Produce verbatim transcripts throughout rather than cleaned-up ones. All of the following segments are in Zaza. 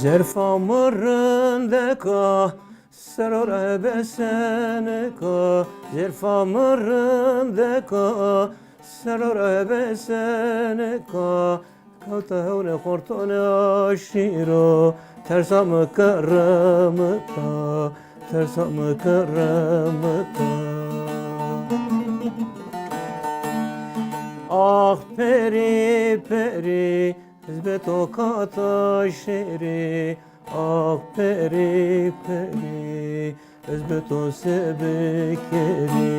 Zerfa mi rindek a, sero ra besenik a, zerfa mi rindek a, sero ra besenik a, kewta hewnê xortonê aşîro, tersa mi keremik a, tersa mi keremik a. Ax perî, perî, ez bê to kata şêrî, ax perî, perî, ez bi to se bikerî.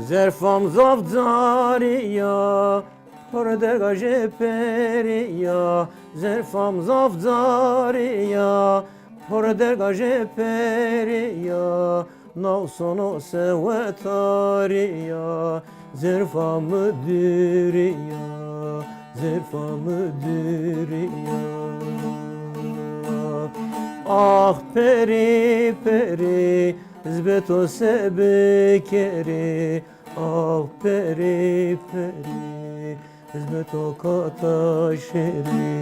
Zerfam zaf carî ya, por derga jê perî ya. Zerfam zaf carî ya, por derga jê perî ya. Naw sono se wetarî ya, zerfa mi dûrî ya, zerfa mi dûrî ya. Ax perî, perî, ez bi to se bikerî, ax perî, perî, ez bi to kata şêrî.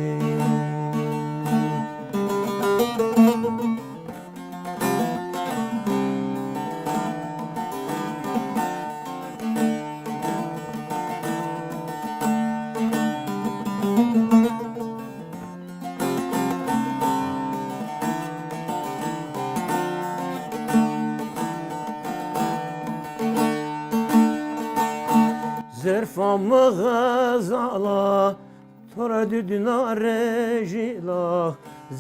Zerfa mi xezala, to ra dûdûna rejîla.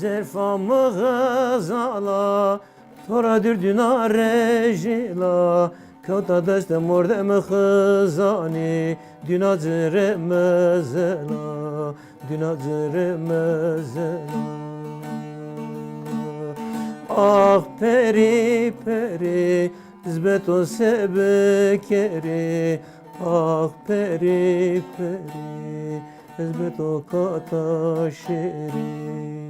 Zerfa mi xezala, to ra dûdûna rejîla. Kewta destê mordemê xizanî, dûna ci rê mezela, dûna ci rê mezela. Ax perî, perî, ez bi to se bikerî, ax perî, perî, ez bi to kata şêrî.